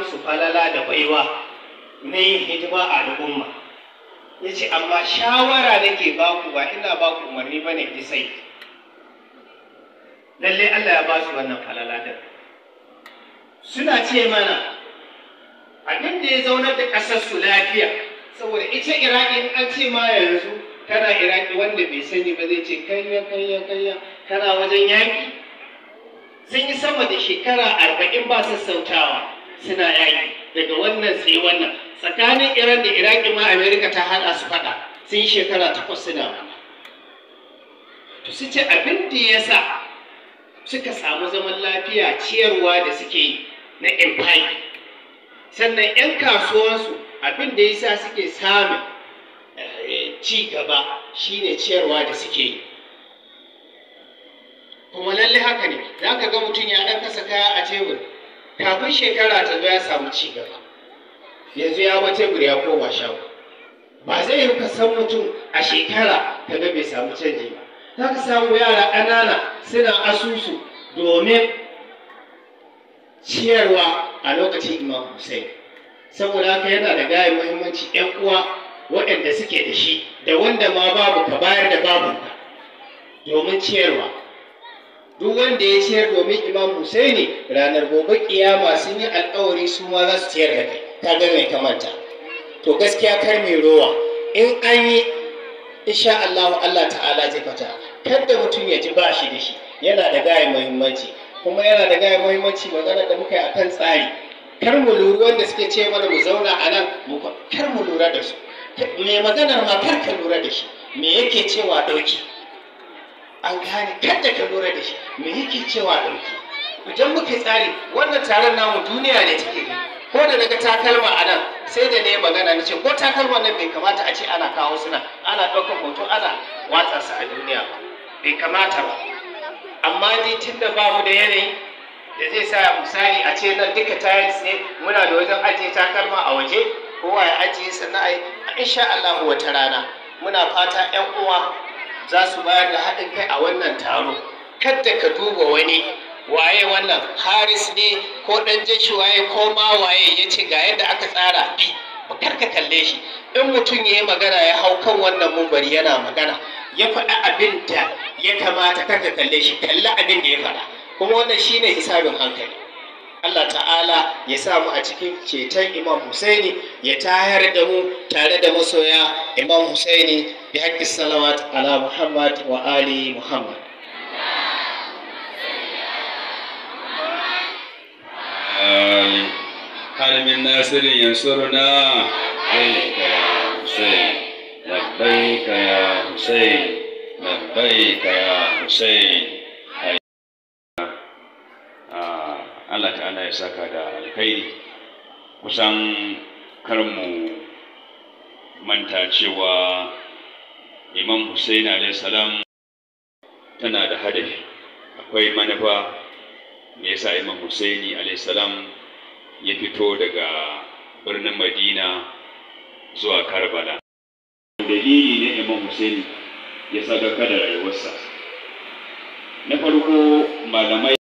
musu falala da baiwa na yin hidima a al'umma. Ya ce amma shawara nake baku, ba ina baku umarni ba ne, ji sai lalle Allah ya ba su wannan falala din. Suna ce mana abin da ya zaunar da ƙasar su lafiya, saboda ita Iraki an ce ma yanzu kana Iraki, wanda bai sani ba zai ce kayya kayya kayya, kana wajen yaƙi. Sun yi sama da shekara 40 ba sassautawa suna yaƙi, daga wannan sai wannan. Tsakanin Iran da Iraki ma Amerika ta haɗa su faɗa, sun yi shekara 8 suna faɗa. To su ce abin da ya sa suka samu zaman lafiya, ciyarwa da suke yi na empire. Sannan 'yan kasuwansu abin da ya sa suke samun ci gaba shine ciyarwa da suke yi. Kuma lalle haka ne, za ka ga mutum ya ɗan kasa kaya a tebur, kafin shekara ta zo ya samu ci gaba, yanzu ya ba tebur ya koma shago. Ba zai yi ka san mutum a shekara ka ga bai samu canji ba. Za ka samu yara ƙanana suna asusu domin ciyarwa a lokacin Imam Hussein. Saboda haka yana da gaya muhimmanci 'yan uwa waɗanda suke da shi da wanda ma babu, ka bayar da babunka domin ciyarwa. Duk wanda ya ciyar domin Imam Husaini, ranar gobe kiyama sun yi alƙawari su ma za su ciyar da kai. Ka ga mai kamanta. To gaskiya kar mai rowa, in an yi insha Allah, Allah ta'ala zai fata. Kada mutum ya ji ba shi da shi, yana da gaya muhimmanci. Kuma yana da gaya muhimmanci magana da muka yi akan tsari. Kar mu lura wanda suke ce mana mu zauna a nan, kar mu lura da su. Mai maganar ma kar ka lura da shi, me yake cewa ɗauki. An gane, kada ka lura da shi, me yake cewa ɗauki. Idan muka tsari wannan taron namu, duniya ne take gani. Ko da naga takalma a nan, sai da ne magana na ce ko takalman nan bai kamata a ce ana kawo suna ana ɗaukar hoto ana watsa su a duniya ba, bai kamata ba. Amma dai tun da ba mu da yanayi da zai sa misali a ce nan duka tiles ne, muna da wajen ajiye takalma a waje, kowa ya ajiye, sannan a yi insha Allah wata rana. Muna fata 'yan uwa za su bayar da haɗin kai a wannan taro. Kadda ka duba wani waye, wannan Haris ne ko ɗan jeshi waye ko ma waye ya ce ga yadda aka tsara bi, kar ka kalle shi. In mutum ya yi magana, ya hau kan wannan mumbari yana magana, ya faɗi abin da ya kamata, kar ka kalle shi, kalli abin da ya faɗa. Kuma wannan shine hisabin hankali. Allah ta'ala ya sa mu a cikin ceton Imam Husaini, ya tayar da mu tare da masoya Imam Husaini, bi haqqi salawat ala Muhammad wa ali Muhammad. هل من ناصر ينصرنا؟ لبيك يا حسين، لبيك يا حسين، لبيك يا حسين. Allah ta'ala ya saka da alkhairi. Kusan kar mu manta cewa Imam Hussein alayhi salam tana da hadafi, akwai manufa. Me yasa Imam Hussein alayhi salam ya fito daga birnin Madina zuwa Karbala? Dalili ne Imam Hussein ya sadaka da rayuwarsa. Na farko, malamai